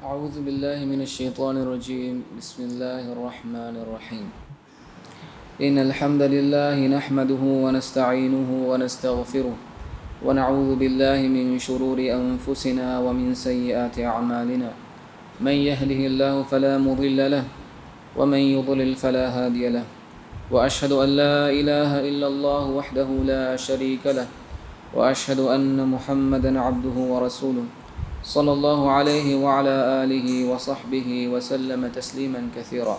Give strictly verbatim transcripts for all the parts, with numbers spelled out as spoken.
أعوذ بالله من الشيطان الرجيم. بسم الله الرحمن الرحيم. إن الحمد لله نحمده ونستعينه ونستغفره، ونعوذ بالله من شرور أنفسنا ومن سيئات أعمالنا. من يهده الله فلا مضل له، ومن يضلل فلا هادي له. وأشهد أن لا إله إلا الله وحده لا شريك له، وأشهد أن محمدا عبده ورسوله، صلى الله عليه وعلى آله وصحبه وسلم تسليما كثيرا.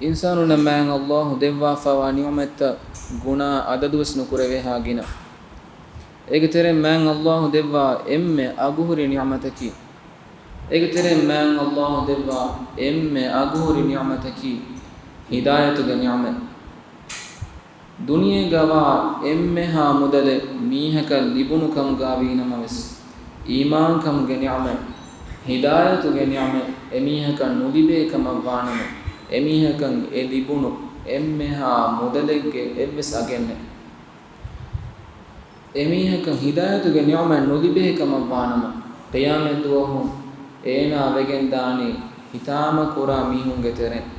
އިންސާނުންނަށް މާތް ﷲ ދެއްވާފައިވާ ނިޢުމަތްތައް ގުނާ އަދަދުވެސް ނުކުރެވޭހާ ގިނަ. އޭގެ ތެރެއިން މާތް ﷲ ދެއްވާ އެންމެ އަގުހުރި ނިޢުމަތަކީ، އޭގެ ތެރެއިން މާތް ﷲ ދެއްވާ އެންމެ އަގުހުރި ނިޢުމަތަކީ ހިދާޔަތުގެ ނިޢުމަތް. ދުނިޔޭގަވާ އެންމެހާ މުދަލެއް މީހަކަށް ލިބުނު ކަމުގަ ވީނަމަވެސް، އީމާންކަމުގެ ނިޢުމަތް، ހިދާޔަތުގެ ނިޢުމަތް އެމީހަކަށް ނުލިބޭ ކަމަށްވާނަމަ، އެމީހަކަށް އެ ލިބުނު އެންމެހާ މުދަލެއްގެ އެއްވެސް އަގެއް ނެތް. އެމީހަކަށް ހިދާޔަތުގެ ނިޢުމަތް ނުލިބޭ ކަމަށްވާނަމަ، ޤިޔާމަތްދުވަހު އޭނާ ވެގެންދާނީ ހިތާމަކުރާ މީހުންގެ ތެރެއިން.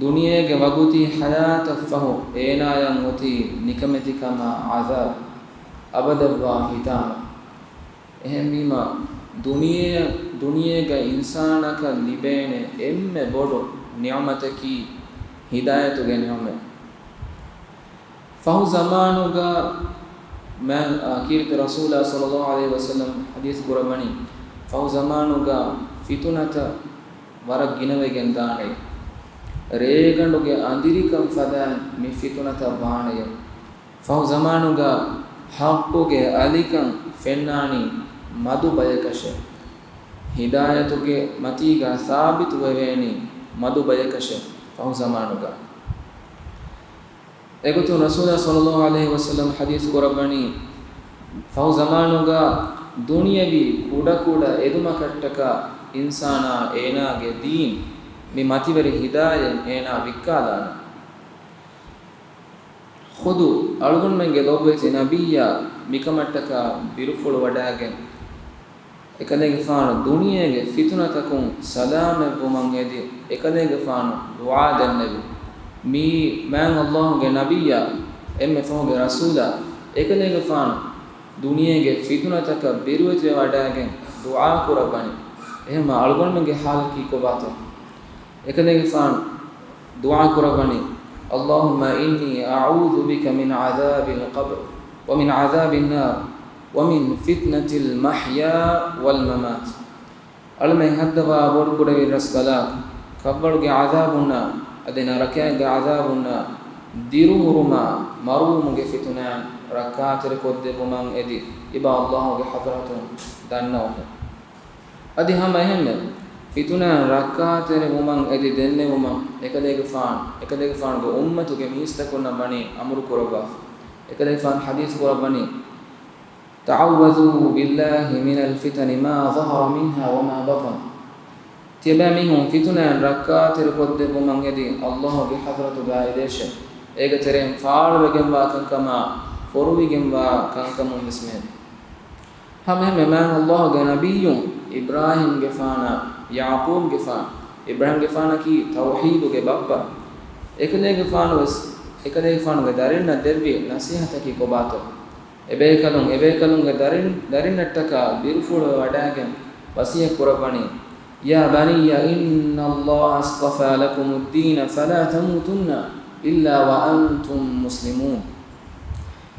ދުނިޔޭގެ ވަގުތީ ޙަޔާތަށްފަހު އޭނާޔަށް އޮތީ ނިކަމެތިކަމާ ޢަޛާބު، އަބަދަށްވާ ހިތާމަ. އެހެންވީމަ، ދުނިޔެއަށް، ދުނިޔޭގަ އިންސާނަކަށް ލިބޭނެ އެންމެ ބޮޑު ނިޢުމަތަކީ ހިދާޔަތުގެ ނިޢުމަތް. ފަހު ޒަމާނުގަ މާ-، އާ، ކީރިތި ރަސޫލާ ޞައްލައްލާހު ޢަލައިހި ވަސައްލަމް ޙަދީޘް ކުރައްވަނީ، ފަހު ޒަމާނުގަ ފިތުނަތައް ވަރަށް ގިނަވެގެން ދާނެ. ރޭގަނޑުގެ އަނދިރިކަން ފަދައިން މި ފިތުނަތައް ވާނެޔެ. ފަހު ޒަމާނުގަ ޙައްޤުގެ އަލިކަން ފެންނާނީ މަދު ބަޔަކަށެ. ހިދާޔަތުގެ މަތީގަ ސާބިތުވެވޭނީ މަދު ބަޔަކަށެ ފަހު ޒަމާނުގަ. އެގޮތުން ރަސޫލާ ޞައްލައްލާހު ޢަލައިހި ވަސައްލަމް ޙަދީޘް ކުރައްވަނީ، ފަހު ޒަމާނުގަ ދުނިޔަވީ ކުޑަކުޑަ އެދުމަކަށްޓަކާ އިންސާނާ އޭނާގެ ދީން، މި މަތިވެރި ހިދާޔަތް އޭނާ ވިއްކާލާނެ. ޚުދު އަޅުގަނޑުމެންގެ ލޮބުވެތި ނަބިއްޔާ މިކަމަށްޓަކާ ބިރުފުޅުވަޑައިގެން، އެކަލޭގެފާނު ދުނިޔޭގެ ފިތުނަތަކުން ސަލާމަތްވުމަށް އެދި، އެކަލޭގެފާނު ދުޢާ ދެންނެވި. މިއީ މާތް ﷲ ގެ ނަބިއްޔާ، އެންމެ ފަހުގެ ރަސޫލާ، އެކަލޭގެފާނު ދުނިޔޭގެ ފިތުނަތަކަށް ބިރުވެތިވެވަޑައިގެން ދުޢާ ކުރައްވަނީ. އެހެންމަ އަޅުގަނޑުމެންގެ ޙާލަކީ ކޮބާތޯ؟ އެކަލޭގެފާނު ދުޢާ ކުރައްވަނީ، اللهم إني أعوذ بك من عذاب القبر ومن عذاب النار ومن فتنة المحيا والممات. އަޅަމެން ހައްދަވާ ބޮޑުކުޑަވި ރަސްކަލާކޮ، ކަށްވަޅުގެ ޢަޛާބުންނާ، އަދި ނަރަކައިގެ ޢަޛާބުންނާ، ދިރުހުރުމާ، މަރުވުމުގެ ފިތުނައިން ރައްކާތެރިކޮށްދެއްވުމަށް އެދި، އިބާ ﷲ ގެ ޙަޟްރަތުން ދަންނަވަމެ. އަދި ހަމަ އެހެންމެ، ފިތުނައިން ރައްކާތެރިވުމަށް އެދި ދެންނެވުމަށް އެކަލޭގެފާނު، އެކަލޭގެފާނުގެ އުއްމަތުގެ މީސްތަކުންނަށް ވަނީ އަމުރު ކުރައްވާފަ. އެކަލޭގެފާނު ޙަދީޘް ކުރައްވަނީ، تعوذوا بالله من الفتن ما ظهر منها وما بطن. ތިޔަބައިމީހުން ފިތުނައިން ރައްކާތެރިކޮށްދެއްވުމަށް އެދި ﷲ ގެ ޙަޟްރަތުގައި އެދޭށޭ. އޭގެ ތެރެއިން ފާޅުވެގެންވާ ކަންކަމާ، ފޮރުވިގެންވާ ކަންކަމުން ވެސް މެދު. ހަމައެހެންމެ މާތް ﷲ ގެ ނަބިއްޔުން އިބްރާހީމްގެފާނާ، ޔަޢުޤޫބްގެފާނު، އިބްރާހީމްގެފާނަކީ ތައުޙީދުގެ ބައްޕަ. އެކަލޭގެފާނު ވެސް، އެކަލޭގެފާނުގެ ދަރިންނަށް ދެއްވި ނަޞޭޙަތަކީ ކޮބާތޯ؟ އެބޭކަލުން، އެބޭކަލުންގެ ދަރިން، ދަރިންނަށްޓަކާ ބިރުފުޅުވެ ވަޑައިގެން ވަޞިއްޔަތް ކުރައްވަނީ، يا بني إن الله اصطفى لكم الدين فلا تموتن إلا وأنتم مسلمون.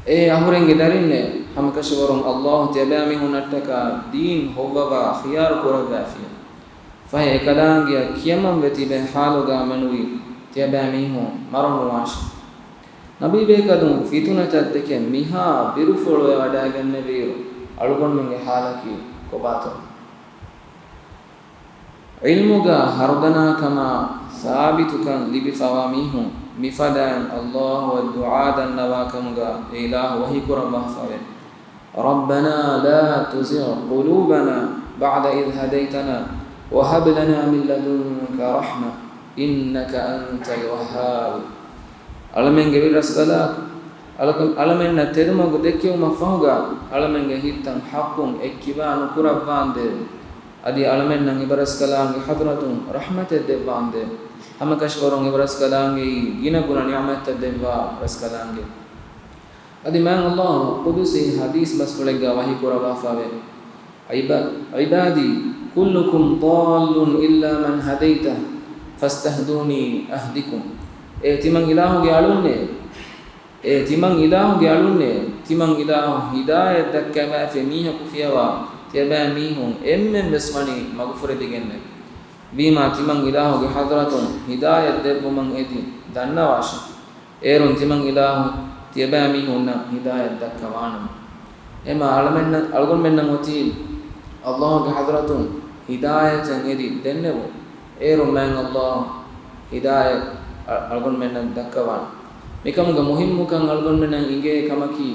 އޭ އަހުރެންގެ ދަރިންނޭ، ހަމަކަށަވަރުން ﷲ ތިޔަބައިމީހުންނަށްޓަކާ ދީން ހޮއްވަވާ ޚިޔާރު ކުރައްވާފިޔާ. ފަހެ އެކަލާނގެއަށް ކިޔަމަންވެ ތިބެ ޙާލުގަ މެނުވީ ތިޔަބައިމީހުން މަރުނުވާށޭ. ނަބީބޭކަލުން ފިތުނަތައް ދެކެ މިހާ ބިރުފުޅުވެވަޑައިގެންނެވިއިރު، އަޅުގަނޑުމެންގެ ޙާލަކީ ކޮބާތޯ؟ ޢިލްމުގަ ހަރުދަނާކަމާ ސާބިތުކަން ލިބިފަވާ މީހުން މިފަދައިން ﷲ އަށް ދުޢާ ދަންނަވާކަމުގަ އެ އިލާހު ވަޙީކުރައްވާފަވޭ. ربنا لا تزغ قلوبنا بعد إذ هديتنا وهب لنا من لدنك رحمة إنك أنت الوهاب. އަޅަމެންގެ ވިރަސްގަލާކު، އަޅަކަ-، އަޅަމެންނަށް ތެދުމަގު ދެއްކެވުމަށް ފަހުގަ، އަޅަމެންގެ ހިތްތައް ޙައްޤުން އެއްކިބާ ނުކުރައްވާނދޭވެ. އަދި އަޅަމެންނަށް އިބަރަސްކަލާނގެ ޙަޟްރަތުން ރަޙްމަތެއް ދެއްވާނދޭވެ. ހަމަކަށަވަރުން އިބަރަސްކަލާނގެއީ ގިނަ ގުނަ ނިޢުމަތްތައް ދެއްވާ ރަސްކަލާނގެ. އަދި މާތް ﷲ ޤުދުސީ ޙަދީޘް ބަސްފުޅެއްގަ ވަޙީ ކުރައްވާފަވޭ. عبا-، عبادي كلكم ضال إلا من هديته فاستهدوني أهدكم. އޭ ތިމަން އިލާހުގެ އަޅުންނޭ، އޭ ތިމަން އިލާހުގެ އަޅުންނޭ، ތިމަން އިލާހު ހިދާޔަތް ދައްކަވާފައި މީހަކު ފިޔަވާ، ތިޔަބައިމީހުން އެންމެން ވެސް ވަނީ މަގުފުރެދިގެންނެވެ. ވީމާ ތިމަން އިލާހުގެ ޙަޟްރަތުން ހިދާޔަތް ދެއްވުމަށް އެދި ދަންނަވާށި. އޭރުން ތިމަން އިލާހު ތިޔަބައިމީހުންނަށް ހިދާޔަތް ދައްކަވާނަމަ. އެމާ އަޅަމެންނަށް، އަޅުގަނޑުމެންނަށް އޮތީ ﷲ ގެ ޙަޟްރަތުން ހިދާޔަތެއް އެދި ދެންނެވުން. އޭރުން މާތް ﷲ ހިދާޔަތް އަ-، އަޅުގަނޑުމެންނަށް ދައްކަވާނެ. މިކަމުގެ މުހިއްމުކަން އަޅުގަނޑުމެންނަށް އިނގޭ ކަމަކީ،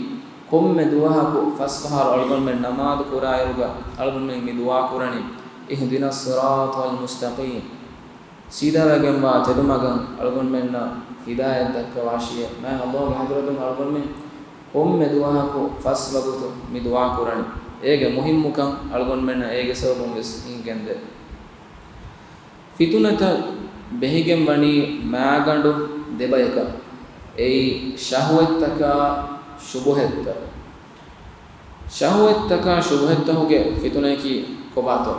ކޮންމެ ދުވަހަކު ފަސް ފަހަރު އަޅުގަނޑުމެން ނަމާދު ކުރާއިރުގަ އަޅުގަނޑުމެން މި ދުޢާ ކުރަނީ، اهدنا الصراط المستقيم. ސީދާވެގެންވާ ތެދުމަގަށް އަޅުގަނޑުމެންނަށް ހިދާޔަތް ދައްކަވާށިއޭ. މާތް ﷲ ގެ ޙަޟްރަތުން އަޅުގަނޑުމެން ކޮންމެ ދުވަހަކު ފަސް ވަގުތު މި ދުޢާ ކުރަނީ. އޭގެ މުހިއްމުކަން އަޅުގަނޑުމެންނަށް އޭގެ ސަބަބުން ވެސް އިނގެންދޭ. ފިތުނަތައް ބެހިގެން ވަނީ މާގަނޑު ދެބަޔަކަށް. އެއީ ޝަހުވަތްތަކާ ޝުބުހަތްތައް. ޝަހުވަތްތަކާ ޝުބުހަތްތަކުގެ ފިތުނަޔަކީ ކޮބާތޯ؟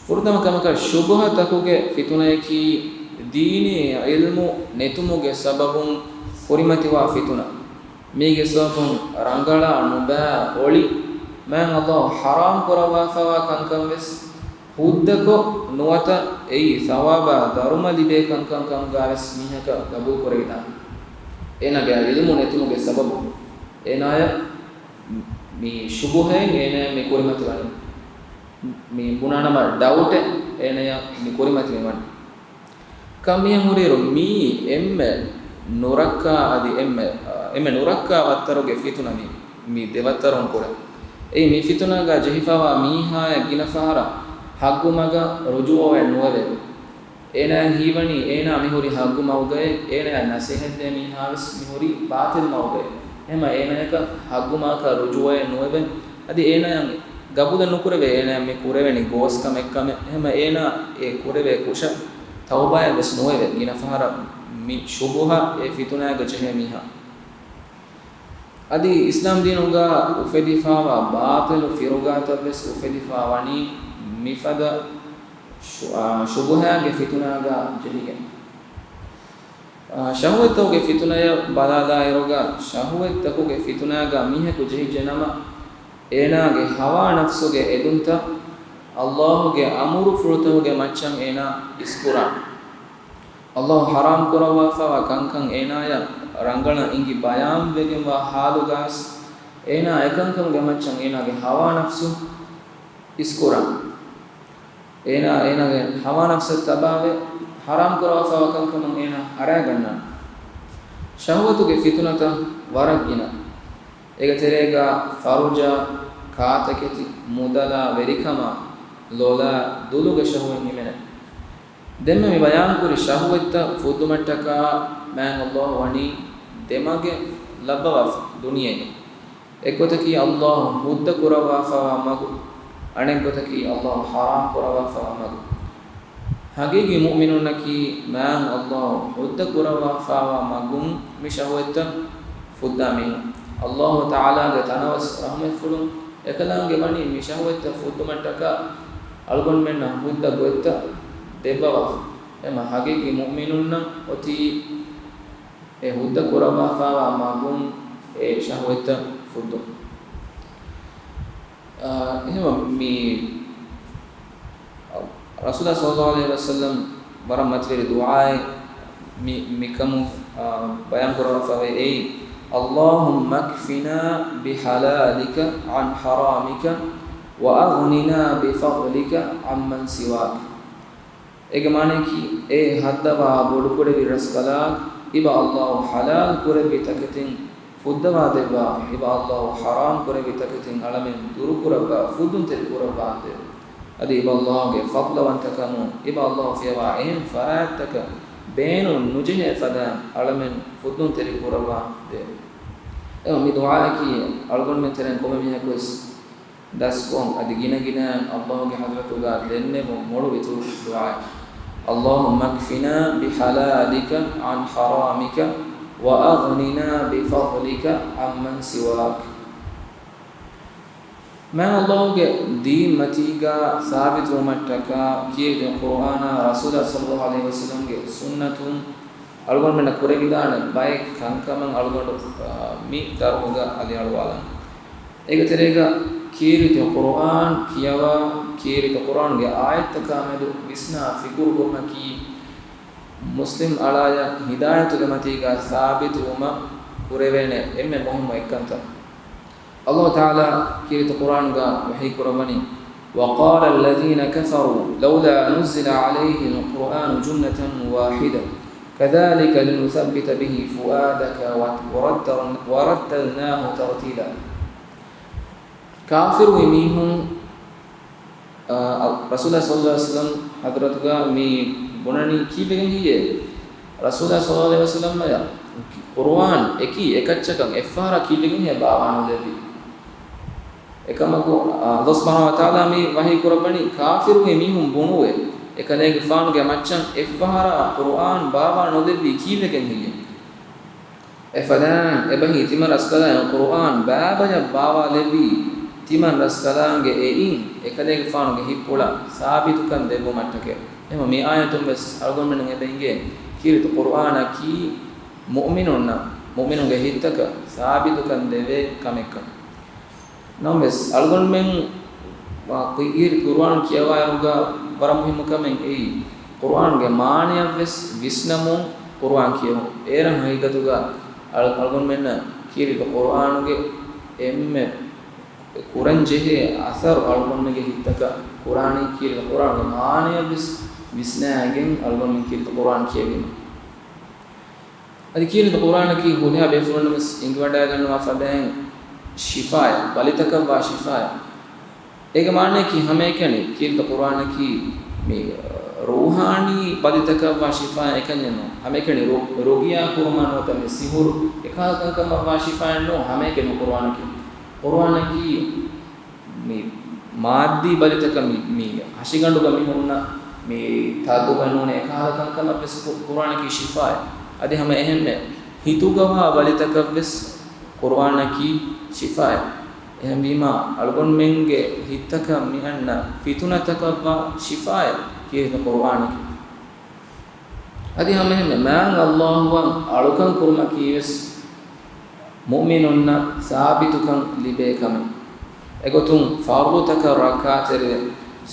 ފުރަތަމަ ކަމަކަށް، ޝުބުހަތަކުގެ ފިތުނަޔަކީ ދީނީ ޢިލްމު ނެތުމުގެ ސަބަބުން ކުރިމަތިވާ ފިތުނަ. މީގެ ސަބަބުން ރަނގަޅާ ނުބައި އޮޅި މާތް ﷲ ޙަރާމް ކުރައްވާފައިވާ ކަންކަން ވެސް ހުއްދަކޮށް ނުވަތަ އެއީ ޘަވާބާ ދަރުމަ ލިބޭ ކަންކަން ކަމުގަ ވެސް މީހަކަށް ގަބޫލު ކުރެވިދާނެ. އޭނާގެ ޢިލްމު ނެތުމުގެ ސަބަބުން އޭނާޔަށް މި ޝުބުހައެއް އޭނާޔަށް މި ކުރިމަތިވަނީ. މި ބުނާނަމަ ޑައުޓެއް އޭނަޔަށް މި ކުރިމަތިވެވަނީ. ކަމިޔަށް ހުރިއިރު މިއީ އެންމެ ނުރައްކާ އަދި އެންމެ، އެންމެ ނުރައްކާ ވައްތަރުގެ ފިތުނަ މި، މި ދެވައްތަރުން ކުރެ. އެއީ މި ފިތުނަގަ ޖެހިފަވާ މީހާޔަށް ގިނަ ފަހަރަށް ޙައްޤު މަގަށް ރުޖޫޢަވެ ނުވެވޭ. އޭނާ ހީވަނީ އޭނާ މިހުރި ޙައްޤު މަގުގައޭ، އޭނާޔަށް ނަސޭހަތްދޭ މީހާވެސް މިހުރީ ބާޠިލް މަގުގައޭ. އެހެމަ އޭނާޔަކަށް ޙައްޤު މަގަކަށް ރުޖޫޢަވެ ނުވެވެން. އަދި އޭނާޔަށް ގަބޫލެއް ނުކުރެވޭ އޭނާ މި ކުރެވެނީ ގޯސް ކަމެއްކަމެއް. އެހެމަ އޭނާ އެ ކުރެވޭ ކުށަށް ތައުބާއެއް ވެސް ނުވެވޭ. ގިނަ ފަހަރަށް މި ޝުބުހަ އެ ފިތުނާގަ ޖެހޭ މީހާ. އަދި އިސްލާމް ދީނުގަ އުފެދިފާވާ ބާޠިލު ފިރުގާތައް ވެސް އުފެދިފާ ވަނީ މިފަދަ ޝު-، އާ، ޝުބުހާގެ ފިތުނާގަ ޖެހިގެން. އާ، ޝަހުވަތްތަކުގެ ފިތުނަޔަށް ބަލާލާއިރުގަ، ޝަހުވަތްތަކުގެ ފިތުނާގަ މީހަކު ޖެހިއްޖެނަމަ، އޭނާގެ ހަވާ ނަފްސުގެ އެދުންތައް ﷲ ގެ އަމުރުފުޅުތަކުގެ މައްޗަށް އޭނާ އިސްކުރާނެ. ﷲ ޙަރާމް ކުރައްވާފައިވާ ކަންކަން އޭނާޔަށް ރަނގަޅަށް އިނގި ބަޔާންވެގެންވާ ޙާލުގަވެސް، އޭނާ އެކަންކަމުގެ މައްޗަށް އޭނާގެ ހަވާ ނަފްސު އިސްކުރާނެ. އޭނާ، އޭނާގެ ހަވާ ނަފްސަށް ތަބާވެ، ޙަރާމް ކުރައްވާފައިވާ ކަންކަމުން އޭނާ އަރާގަންނާނެ. ޝަހުވަތުގެ ފިތުނަތައް ވަރަށް ގިނަ. އޭގެ ތެރޭގަ ފަރުޖާ، ކާތަކެތި، މުދަލާ، ވެރިކަމާ، ލޮލާ، ދުލުގެ ޝަހުވަތް ހިމެނޭ. ދެންމެ މި ބަޔާންކުރި ޝަހުވަތްތައް ފުއްދުމަށްޓަކާ މާތް ﷲ ވަނީ ދެ މަގެއް ލައްވަވާފަ ދުނިޔޭގަ. އެއްގޮތަކީ ﷲ ހުއްދަ ކުރައްވާފައިވާ މަގު، އަނެއްގޮތަކީ ﷲ ޙަރާމް ކުރައްވާފައިވާ މަގު. ޙަޤީޤީ މުއުމިނުންނަކީ މާތް ﷲ ހުއްދަ ކުރައްވާފައިވާ މަގުން މި ޝަހުވަތްތައް ފުއްދާ މީހުން. ﷲ ތަޢާލާގެ ތަނަވަސް ރަޙްމަތްފުޅުން އެކަލާނގެ ވަނީ މި ޝަހުވަތްތައް ފުއްދުމަށްޓަކާ އަޅުގަނޑުމެންނަށް ހުއްދަ ގޮތްތައް ދެއްވަވާފަ. އެމަ ޙަޤީޤީ މުއުމިނުންނަށް އޮތީ އެ ހުއްދަ ކުރައްވާފައިވާ މަގުން އެ ޝަހުވަތްތައް ފުއްދުން. އާ، އެހެންވީމަ މި ރަސޫލާ ޞައްލައްލާހު ޢަލައިހި ވަސައްލަމް ވަރަށް މަތިވެރި ދުޢާއެއް މި، މިކަމުން، އާ، ބަޔާން ކުރައްވާފައިވޭ، އެއީ، اللهم اكفنا بحلالك عن حرامك وأغننا بفضلك عمن سواك. އޭގެ މާނަޔަކީ، އޭ ހައްދަވާ ބޮޑުކުރެއްވި ރަސްކަލާކޮ، އިބަ ﷲ ޙަލާލް ކުރެއްވި ތަކެތިން ފުއްދަވާދެއްވާ، އިބަ ﷲ ޙަރާމް ކުރެއްވި ތަކެތިން އަޅަމެން ދުރުކުރައްވާ، ފުއްދުންތެރި ކުރައްވާނދޭ. އަދި އިބަ ﷲ ގެ ފަޟްލުވަންތަކަމުން، އިބަ ﷲ ފިޔަވާ އެހެން ފަރާތްތަކަށް ބޭނުން ނުޖެހޭ ފަދައިން އަޅަމެން ފުއްދުންތެރި ކުރައްވާ ދޭ. އެ މި ދުޢާއަކީ އަޅުގަނޑުމެން ތެރެއިން ކޮންމެ މީހަކުވެސް ދަސްކޮށް، އަދި ގިނަ ގިނައިން ﷲ ގެ ޙަޟްރަތުގަ ދެންނެވުން މޮޅު އިތުރު ދުޢާއެއް. اللهم اكفنا بحلالك عن حرامك وأغننا بفضلك عمن سواك. މާތް ﷲ ގެ ދީން މަތީގަ ސާބިތުވުމަށްޓަކާ ކީރިތި ޤުރުއާނާ ރަސޫލާ ޞައްލައްލާހު ޢަލައިހި ވަސައްލަމްގެ ސުންނަތުން އަޅުގަނޑުމެންނަށް ކުރެވިދާނެ ބައެއް ކަންކަމަށް އަޅުގަނޑު، އާ، މި ދަރުހުގަ އަލިއަޅުވާލަން. އޭގެ ތެރޭގަ ކީރިތި ޤުރުއާން ކިޔަވާ، ކީރިތި ޤުރުއާންގެ އާޔަތްތަކާ މެދު ވިސްނާ ފިކުރު ކުރުމަކީ، މުސްލިމް އަޅާޔަށް ހިދާޔަތުގެ މަތީގަ ސާބިތުވުމަށް ކުރެވޭނެ އެންމެ މުހިއްމު އެއްކަންތައް. ﷲ ތަޢާލާ ކީރިތި ޤުރުއާންގަ ވަޙީ ކުރައްވަނީ، وقال الذين كفروا لولا نزل عليه القرآن جملة واحدة كذلك لنثبت به فؤادك ورتل-، ورتلناه ترتيلا. ކާފިރުވި މީހުން، އާ، ރަސޫލާ ޞައްލައްލާހު ޢަލައިހި ވަސައްލަމް ޙަޟްރަތުގަ މި ބުނަނީ ކީއްވެގެން ހެއްޔޭ؟ ރަސޫލާ ޞައްލައްލާހު ޢަލައިހި ވަސައްލަމްއަށް ޤުރުއާން އެކީ އެކައްޗަކަށް އެއްފަހަރާ ކީއްވެގެން ހެއްޔޭ ބާވާނުލެއްވީ؟ އެކަމަކު، އާ، ﷲ ސުބްޙާނަހޫ ވަތަޢާލާ މި ވަޙީ ކުރައްވަނީ ކާފިރުވި މީހުން ބުނުވޭ، އެކަލޭގެފާނުގެ މައްޗަށް އެއްފަހަރާ ޤުރުއާން ބާވާނުލެއްވީ ކީއްވެގެން ހެއްޔޭ؟ އެފަދައިން އެބަހީ ތިމަން ރަސްކަލާނގެ ޤުރުއާން ބައިބަޔަށް ބާވާލެއްވީ، ތިމަން ރަސްކަލާނގެ އެއިން އެކަލޭގެފާނުގެ ހިތްޕުޅަށް ސާބިތުކަން ދެއްވުމަށްޓަކައި. އެހެންވެ މި އާޔަތުން ވެސް އަޅުގަނޑުމެންނަށް އެބަ އިނގޭ ކީރިތި ޤުރުއާނަކީ މުއުމިނުންނަށް، މުއުމިނުންގެ ހިތްތަކަށް ސާބިތުކަން ދެވޭ ކަމެއްކަން. ނަމަވެސް، އަޅުގަނޑުމެން ކީރި ޤުރުއާން ކިޔަވާއިރުގަ ވަރަށް މުހިއްމު ކަމެއް އެއީ، ޤުރުއާންގެ މާނަޔަށްވެސް ވިސްނަމުން ޤުރުއާން ކިޔެވުން. އޭރަށް ހަގީގަތުގަ އަޅު-، އަޅުގަނޑުމެންނަށް ކީރިތި ޤުރުއާނުގެ އެންމެ ކުރަންޖެހޭ އަސަރު އަޅުގަނޑުމެންގެ ހިތްތަކަށް ކުރާނީ ކީރިތި ޤުރުއާންގެ މާނަޔަށްވެސް ވިސްނާގެން އަޅުގަނޑުމެން ކީރިތި ޤުރުއާން ކިޔެވީމަ. އަދި ކީރިތި ޤުރުއާނަކީ ހުރިހާ ބޭފުޅުންނަށް ވެސް އެނގިވަޑައިގަންނަވާ ފަދައިން ޝިފާއެއް، ބަލިތަކަށްވާ ޝިފާއެއް. އޭގެ މާނައަކީ ހަމައެކަނި ކީރިތި ޤުރުއާނަކީ މި ރޫޙާނީ ބަލިތަކަށްވާ ޝިފާއެއް އެކަންޏެއް ނޫން. ހަމައެކަނި ރު-، ރުޤިޔާ ކުރުމާ ނުވަތަ މި ސިހުރު އެކަހަލަ ކަންކަމަށްވާ ޝިފާއެއް ނޫން ހަމައެކަނި ޤުރުއާނަކީ. ޤުރުއާނަކީ މި މާއްދީ ބަލިތަކަށް މި، މި ހަށިގަނޑުގަ މި ހުންނަ މި ތަދުގަ ނޫނީ އެކަހަލަ ކަންކަމަށްވެސް ޤު-، ޤުރުއާނަކީ ޝިފާއެއް. އަދި ހަމަ އެހެންމެ ހިތުގަވާ ބަލިތަކަށްވެސް ޤުރުއާނަކީ ޝިފާއެއް. އެހެންވީމާ، އަޅުގަނޑުމެންގެ ހިތްތަކަށް މި އަންނަ ފިތުނަތަކަށްވާ ޝިފާއެއް ކީރިތި ޤުރުއާނަކީ. އަދި ހަމައެހެންމެ މާތް ﷲ އަށް އަޅުކަން ކުރުމަކީވެސް މުއުމިނުންނަށް ސާބިތުކަން ލިބޭ ކަމެއް. އެގޮތުން ފަރުޟުތަކަށް ރައްކާތެރިވެ،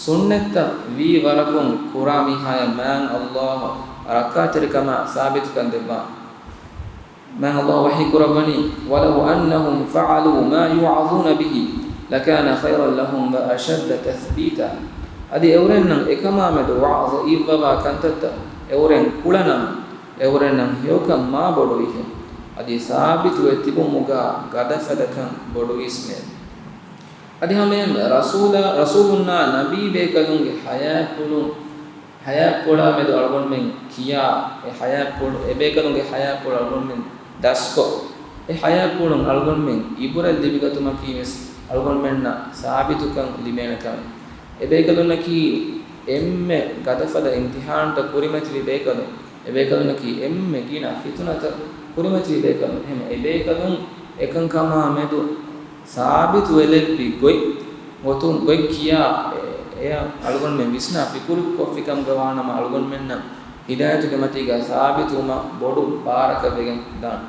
ސުންނަތްތައް ވީ ވަރަކުން ކުރާ މީހާޔަށް މާތް ﷲ އަށް ރައްކާތެރިކަމާ ސާބިތުކަން ދެއްވާ. މާތް ﷲ ވަޙީ ކުރައްވަނީ، ولو أنهم فعلوا ما يوعظون به لكان خيرا لهم وأشد تثبيتا. އަދި އެއުރެންނަށް އެކަމާމެދު ވަޢުޡު އިއްވަވާ ކަންތައްތައް އެއުރެން ކުޅަނަމަ، އެއުރެންނަށް ހެޔޮކަން މާ ބޮޑުވިހެން. އަދި ސާބިތުވެ ތިބުމުގާ ގަދަފަދަކަން ބޮޑުވީސްމެ. އަދި ހަމައެހެންމެ ރަސޫލާ، ރަސޫލުންނާ ނަބީ ބޭކަލުންގެ ޙަޔާތްޕުޅު ޙަޔާތްޕުޅާ މެދު އަޅުގަނޑުމެން ކިޔާ، އެ ޙަޔާތްޕުޅު، އެ ބޭކަލުންގެ ޙަޔާތްޕުޅު އަޅުގަނޑުމެން ދަސްކޮށް، އެ ޙަޔާތްޕުޅުން އަޅުގަނޑުމެން ޢިބުރަތް ލިބިގަތުމަކީ ވެސް އަޅުގަނޑުމެންނަށް ސާބިތުކަން ލިބޭނެ ކަމެއް. އެ ބޭކަލުންނަކީ އެންމެ ގަދަފަދަ އިމްތިޙާނުތައް ކުރިމަތިވި ބޭކަލުން. އެ ބޭކަލުންނަކީ އެންމެ ގިނަ ފިތުނަތައް ކުރިމަތިވި ބޭކަލުން. އެހެން އެ ބޭކަލުން އެކަންކަމާ މެދު ސާބިތުވެލެއްވި ގޮތް، ގޮތުން ގޮތް ކިޔާ، އެ، އެއަށް އަޅުގަނޑުމެން ވިސްނާ ފިކުރު ކޮށްފިކަމުގަ ވާނަމަ، އަޅުގަނޑުމެންނަށް ހިދާޔަތުގެ މަތީގަ ސާބިތުވުމަށް ބޮޑު ބާރަކަށް ވެގެން ދާނެ.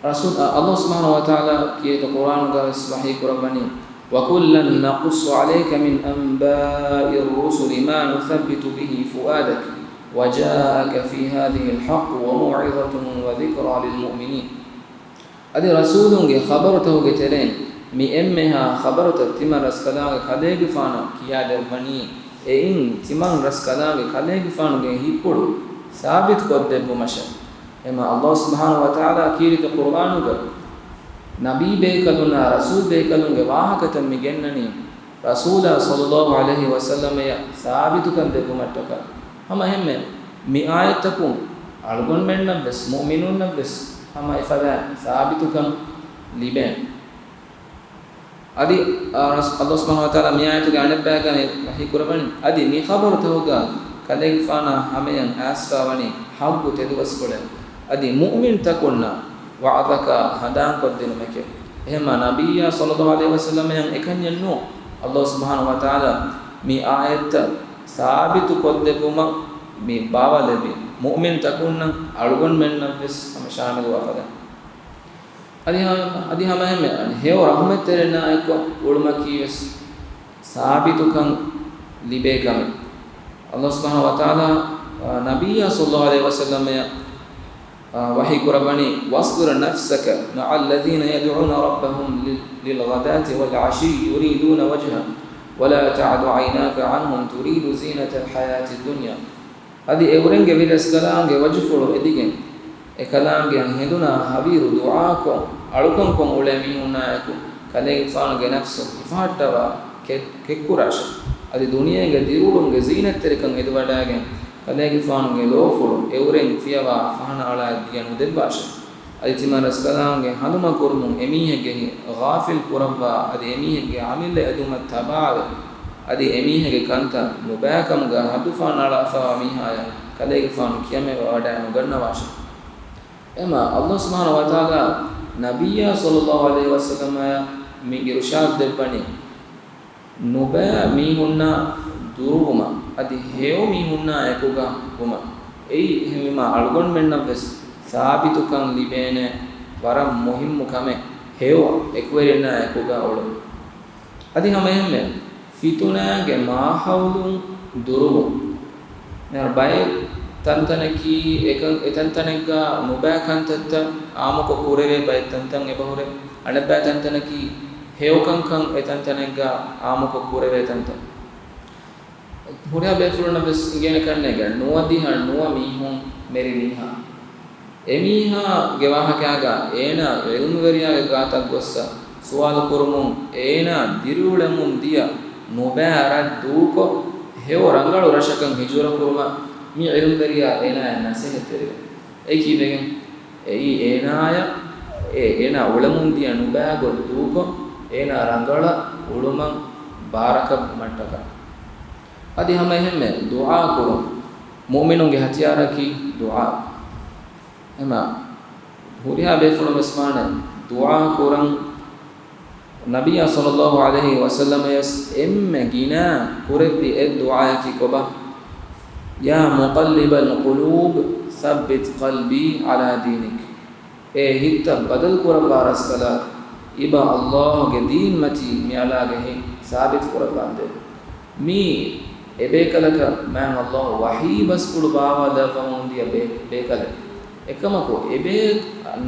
ރަސޫލް، އަ، ﷲ ސުބްޙާނަހޫ ވަތަޢާލާ ކީރިތި ޤުރުއާނުގަ ވެސް ވަޙީ ކުރައްވަނީ، وكلا نقص عليك من أنباء الرسل ما نثبت به فؤادك وجاءك في هذه الحق وموعظة وذكرى للمؤمنين. އަދި ރަސޫލުންގެ ޚަބަރުތަކުގެ ތެރެއިން މި އެންމެހާ ޚަބަރުތައް ތިމަން ރަސްކަލާނގެ ކަލޭގެފާނަށް ކިޔާދެއްވަނީ، އެއިން ތިމަން ރަސްކަލާނގެ ކަލޭގެފާނުގެ ހިތްޕުޅު ސާބިތުކޮށްދެއްވުމަށެވެ. އެހެންމާ ﷲ ސުބްޙާނަހޫ ވަތަޢާލާ ކީރިތި ޤުރުއާނުގަ ނަބީ ބޭކަލުންނާ ރަސޫލް ބޭކަލުންގެ ވާހަކަތައް މި ގެންނަނީ، ރަސޫލާ ޞައްލައްލާހު ޢަލައިހި ވަސައްލަމަޔަށް ސާބިތުކަން ދެއްވުމަށްޓަކާ. ހަމަ އެހެންމެ މި އާޔަތްތަކުން އަޅުގަނޑުމެންނަށްވެސް، މުއުމިނުންނަށްވެސް ހަމަ އެފަދަ ސާބިތުކަން ލިބޭނެ. އަދި، އާ، ރަސް-، އަﷲ ސުބްޙާނަހޫ ވަތަޢާލާ މި އާޔަތުގެ އަނެއްބަޔަކަށް ވަޙީ ކުރައްވަނީ، އަދި މި ޚަބަރުތަކުގަ ކަލޭގެފާނާ ހަމަޔަށް އައިސްފަވަނީ ޙައްޤު ތެދުވަސްކޮޅެއް. އަދި މުއުމިންތަކުންނަށް ވަޢުދަކާ ހަނދާންކޮށްދިނުމެކޭ. އެހެންމާ ނަބިއްޔާ ޞައްލައްލާހު ޢަލައިހި ވަސައްލަމައަށް އެކަންޏެއް ނޫން. އަﷲ ސުބްޙާނަހޫ ވަތަޢާލާ މި އާޔަތްތައް ސާބިތުކޮށްދެއްވުމަށް މި ބާވަލެއްވީ، މުއުމިންތަކުންނަށް އަޅުގަނޑުމެންނަށްވެސް ހަމަ ޝާމިލުވާ ފަދަ. އަދި ހަ-، އަދި ހަމައެހެންމެ، އަދި ހެޔޮ ރަޙުމަތްތެރިންނާއެކު އުޅުމަކީވެސް ސާބިތުކަން ލިބޭ ކަމެއް. އަﷲ ސުބްޙާނަހޫ ވަތަޢާލާ، އާ، ނަބިއްޔާ ޞައްލައްލާހު ޢަލައިހި ވަސައްލަމައަށް، އާ، ވަޙީ ކުރައްވަނީ، "واصبر نفسك مع الذين يدعون ربهم لل-، بالغداة والعشي يريدون وجهه ولا تعد عيناك عنهم تريد زينة الحياة الدنيا." އަދި އެއުރެންގެ ވިރި ރަސްކަލާނގެ ވަޖުފުޅު އެދިގެން، އެކަލާނގެއަށް ހެނދުނާ ހަވީރު ދުޢާކޮށް، އަޅުކަންކޮށް އުޅޭ މީހުންނާއެކު ކަލޭގެފާނުގެ ނަފްސު ހިފަހައްޓަވާ ކެ-، ކެތްކުރާށެ. އަދި ދުނިޔޭގެ ދިރިއުޅުމުގެ ޒީނަތްތެރިކަން އެދިވަޑައިގެން، ކަލޭގެފާނުގެ ލޯފުޅު އެއުރެން ފިޔަވާ ފަހަނަ އަޅާ ދިޔަ ނުދެއްވާށެ. އަދި ތިމަން ރަސްކަލާނގެ ހަނދުމަކުރުމުން އެމީހެއްގެ ހިތް ޣާފިލް ކުރައްވާ، އަދި އެމީހެއްގެ އަމިއްލަ އެދުމަށް ތަބާވެ، އަދި އެމީހެއްގެ ކަންތައް ނުބައިކަމުގަ ހައްދުފަހަނަ އަޅާފައިވާ މީހާޔަށް ކަލޭގެފާނު ކިޔަމައިބަ ވަޑައި ނުގަންނަވާށެ. އެމާ، އަﷲ ސުބްޙާނަހޫ ވަތަޢާލާ ނަބިއްޔާ ޞައްލައްލާހު ޢަލައިހި ވަސައްލަމައަށް މި އިރުޝާދު ދެއްވަނީ، ނުބައި މީހުންނާ ދުރުވުމަށް، އަދި ހެޔޮ މީހުންނާ އެކުގަ ވުމަށް. އެއީ އެހެންވީމާ، އަޅުގަނޑުމެންނަށްވެސް ސާބިތުކަން ލިބޭނެ ވަރަށް މުހިއްމު ކަމެއް، ހެޔޮ އެކުވެރިންނާ އެކުގަ އުޅުން. އަދި ހަމައެހެންމެ، ފިތުނާގެ މާހައުލުން ދުރުވުން. މިހާރު ބައެއް ތަންތަނަކީ އެކަން، އެތަންތަނެއްގަ ނުބައި ކަންތައްތައް އާއްމުކޮށް ކުރެވޭ ބައެއް ތަންތަން އެބަހުރޭ. އަނެއްބައި ތަންތަނަކީ ހެޔޮކަންކަން އެތަންތަނެއްގަ އާއްމުކޮށް ކުރެވޭ ތަންތަން. ހުރިހާ ބޭފުޅުންނަށް ވެސް އިނގޭނެ ކަންނޭނގެ، ނުވަދިހަ ނުވަ މީހުން މެރި މީހާ. އެމީހާގެ ވާހަކައިގަ އޭނާ ޢިލްމުވެރިޔާގެ ގާތަށް ގޮއްސަ ސުވާލު ކުރުމުން، އޭނާ ދިރިއުޅެމުން ދިޔަ ނުބައި ރަށް ދޫކޮށް، ހެޔޮ ރަނގަޅު ރަށަކަށް ހިޖުރަ ކުރުމަށް މި ޢިލްމުވެރިޔާ އޭނާޔަށް ނަސޭހަތްތެރިވެ. އެއީ ކީއްވެގެން؟ އެއީ އޭނާޔަށް، އެ އޭނާ އުޅެމުން ދިޔަ ނުބައި ގޮތް ދޫކޮށް، އޭނާ ރަނގަޅަށް އުޅުމަށް ބާރަކަށް ވުމަށްޓަކާ. އަދި ހަމައެހެންމެ ދުޢާ ކުރުން. މުއުމިނުންގެ ހަތިޔާރަކީ ދުޢާ. އެމާ، ހުރިހާ ބޭފުޅުން ވެސް ވާނެ ދުޢާ ކުރަން. ނަބިއްޔާ ޞައްލައްލާހު ޢަލައިހި ވަސައްލަމަޔަސް އެންމެ ގިނަ ކުރެއްވި އެއް ދުޢާއަކީ ކޮބާ؟ "يا مقلب القلوب ثبت قلبي على دينك." އޭ ހިތްތައް ބަދަލު ކުރައްވާ ރަސްކަލާ، އިބަ އައްލާހުގެ ދީންމަތީ މިއަޅާގެ ހިތް ސާބިތު ކުރައްވާނދޭ. މީ އެބޭކަލަކަށް މާތް އައްލާހު ވަޙީ ބަސްފުޅު ބާވާލައްވަމުން ދިޔަ ބޭ-، ބޭކަލެއް. އެކަމަކު އެބޭ-،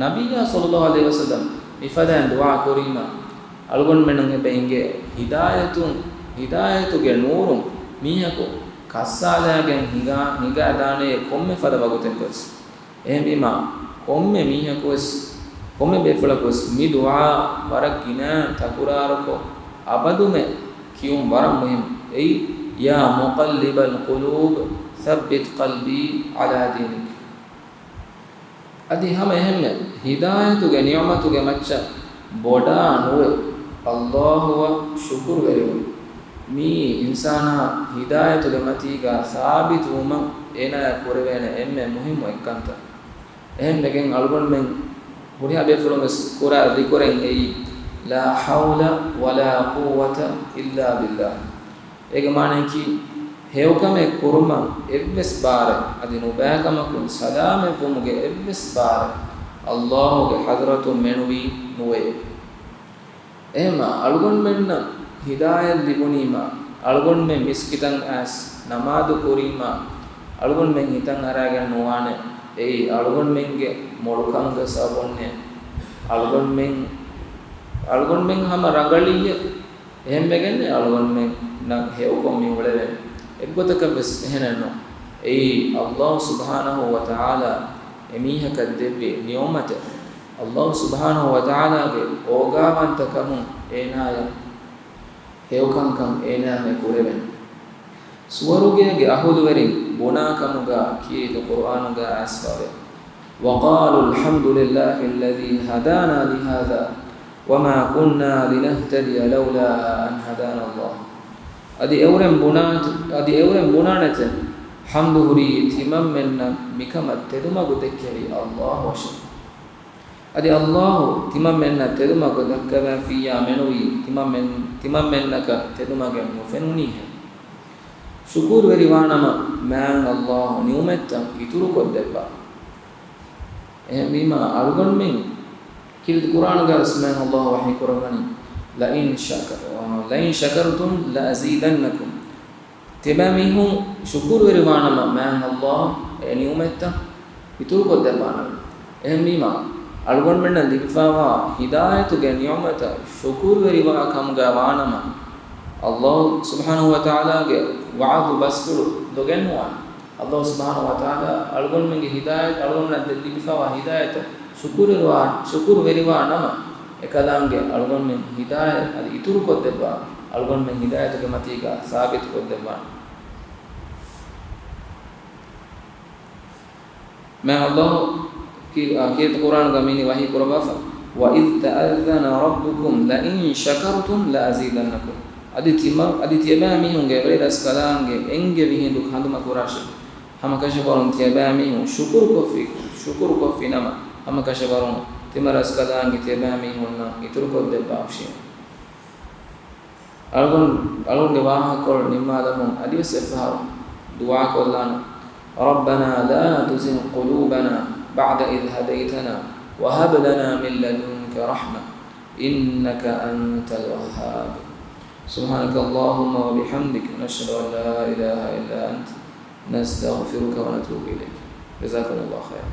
ނަބިއްޔާ ޞައްލައްލާހު ޢަލައިހި ވަސައްލަމް މިފަދައިން ދުޢާ ކުރީމަ، އަޅުގަނޑުމެންނަށް އެބަ އިނގޭ ހިދާޔަތުން، ހިދާޔަތުގެ ނޫރުން މީހަކު ކައްސާލައިގެން ހިނގާ-، ހިނގައިދާނެޔޭ ކޮންމެ ފަދަ ވަގުތެއްގަވެސް. އެހެންވީމާ، ކޮންމެ މީހަކުވެސް، ކޮންމެ ބޭފުޅަކުވެސް މި ދުޢާ ވަރަށް ގިނަ ތަކުރާރުކޮށް، އަބަދުމެ ކިޔުން ވަރަށް މުހިއްމު. އެއީ، "يا مقلب القلوب ثبت قلبي على دينك." އަދި ހަމަ އެހެންމެ ހިދާޔަތުގެ ނިޢުމަތުގެ މައްޗަށް ބޮޑާ ނުވެ، އައްލާހުއަށް ޝުކުރުވެރިވުން. މިއީ އިންސާނާ ހިދާޔަތުގެ މަތީގަ ސާބިތުވުމަށް އޭނާޔަށް ކުރެވޭނެ އެންމެ މުހިއްމު އެއްކަންތައް. އެހެންވެގެން އަޅުގަނޑުމެން ހުރިހާ ބޭފުޅުން ވެސް ކުރާ ޛިކުރެއް އެއީ، "لا حول ولا قوة إلا بالله." އޭގެ މާނަޔަކީ، ހެޔޮކަމެއް ކުރުމަށް އެއްވެސް ބާރެއް، އަދި ނުބައިކަމަކުން ސަލާމަތްވުމުގެ އެއްވެސް ބާރެއް، އައްލާހުގެ ޙަޟްރަތުން މެނުވީ ނުވެޔޭ. އެހެންމާ، އަޅުގަނޑުމެންނަށް ހިދާޔަތް ލިބުނީމާ، އަޅުގަނޑުމެން މިސްކިތަށް އައިސް ނަމާދު ކުރީމާ، އަޅުގަނޑުމެން ހިތަށް އަރާގެން ނުވާނެ، އެއީ އަޅުގަނޑުމެންގެ މޮޅުކަމުގެ ސަބަބުންނޭ. އަޅުގަނޑުމެން، އަޅުގަނޑުމެން ހަމަ ރަނގަޅީއޭ. އެހެންވެގެންނޭ އަޅުގަނޑުމެންނަށް ހެޔޮކޮށް މި އުޅެވެން. އެއްގޮތަކަށް ވެސް އެހެނެއް ނޫން. އެއީ އައްލާހު ސުބްޙާނަހު ވަ ތަޢާލާ އެމީހަކަށް ދެއްވި ނިޢުމަތެއް. އައްލާހު ސުބްޙާނަހު ވަ ތަޢާލާގެ އޯގާވަންތަކަމުން އޭނާޔަށް ހެޔޮކަންކަން އޭނާމެ ކުރެވެން. ސުވަރުގޭގެ އަހުލުވެރިން ބުނާ ކަމުގަ ކީރިތި ޤުރުއާނުގަ އައިސްފަވޭ. وقالوا الحمد لله الذي هدانا لهذا وما كنا لنهتدي لولا أن هدانا الله. އަދި އެއުރެން ބުނާ-، އަދި އެއުރެން ބުނާނެތެ، ޙަމްދު ހުރީ ތިމަންމެންނަށް މިކަމަށް ތެދުމަގު ދެއްކެވި ﷲ ވަށިން. އަދި ﷲ ތިމަންމެންނަށް ތެދުމަގު ދައްކަވައިފިއްޔާ މެނުވީ ތިމަންމެން-، ތިމަންމެންނަކަށް ތެދުމަގެއް ނުފެނުނީހެން. ޝުކުރުވެރިވާނަމަ މާތް ﷲ ނިޢުމަތްތައް އިތުރުކޮށްދެއްވާ. އެހެންވީމާ، އަޅުގަނޑުމެން ކީރިތި ޤުރްއާނުގައި ވެސް މާތް ﷲ ވަޙީ ކުރައްވަނީ، لئن شكر-، لئن شكرتم لأزيدنكم. ތިޔަބައިމީހުން ޝުކުރުވެރިވާނަމަ، މާތް ﷲ އެ ނިޢުމަތްތައް އިތުރުކޮށްދެއްވާނެ. އެހެންވީމާ، އަޅުގަނޑުމެންނަށް ލިބިފައިވާ ހިދާޔަތުގެ ނިޢުމަތަށް ޝުކުރުވެރިވާ ކަމުގައި ވާނަމަ، ﷲ ސުބްޙާނަހޫ ވަތަޢާލާގެ ވަޢުދު ބަސްފުޅު ދޮގެއްނުވާނެ. ﷲ ސުބްޙާނަހޫ ވަތަޢާލާ އަޅުގަނޑުމެންގެ ހިދާޔަތް، އަޅުގަނޑުމެންނަށް ލިބިފައިވާ ހިދާޔަތަށް ޝުކުރުވެރިވާ، ޝުކުރުވެރިވާ ނަމަ، އެކަލާނގެ އަޅުގަނޑުމެން ހިދާޔަތް އަދި އިތުރުކޮށްދެއްވާ، އަޅުގަނޑުމެން ހިދާޔަތުގެ މަތީގަ ސާބިތުކޮށްދެއްވާނެ. މާތް ﷲ ކީ-، އާ، ކީރިތި ޤުރްއާނުގަ މިއިނީ ވަޙީ ކުރައްވާފަ، وإذ تأذن ربكم لئن شكرتم لأزيدنكم. އަދި ތިމަ-، އަދި ތިޔަބައިމީހުންގެ އެވެރި ރަސްކަލާނގެ އެންގެވި ހިނދު ހަނދުމަ ކުރާށޭ. ހަމަކަށަވަރުން ތިޔަބައިމީހުން ޝުކުރުކޮށްފި، ޝުކުރުކޮށްފި ނަމަ، ހަމަކަށަވަރުން ތިމަރަސްކަލާނގެ ތިޔަބައިމީހުންނަށް އިތުރުކޮށްދެއްވާށޭ. އަޅުގަނޑު-، އަޅުގަނޑުގެ ވާހަކަކޮޅު ނިންމާލަމުން އަދިވެސް އެއްފަހަރު ދުޢާކޮށްލާނަން. ربنا لا تزغ قلوبنا بعد إذ هديتنا وهب لنا من لدنك رحمة إنك أنت الوهاب. سبحانك اللهم وبحمدك، نشهد أن لا إله إلا أنت، نستغفرك ونتوب إليك. جزاكم الله خيرا.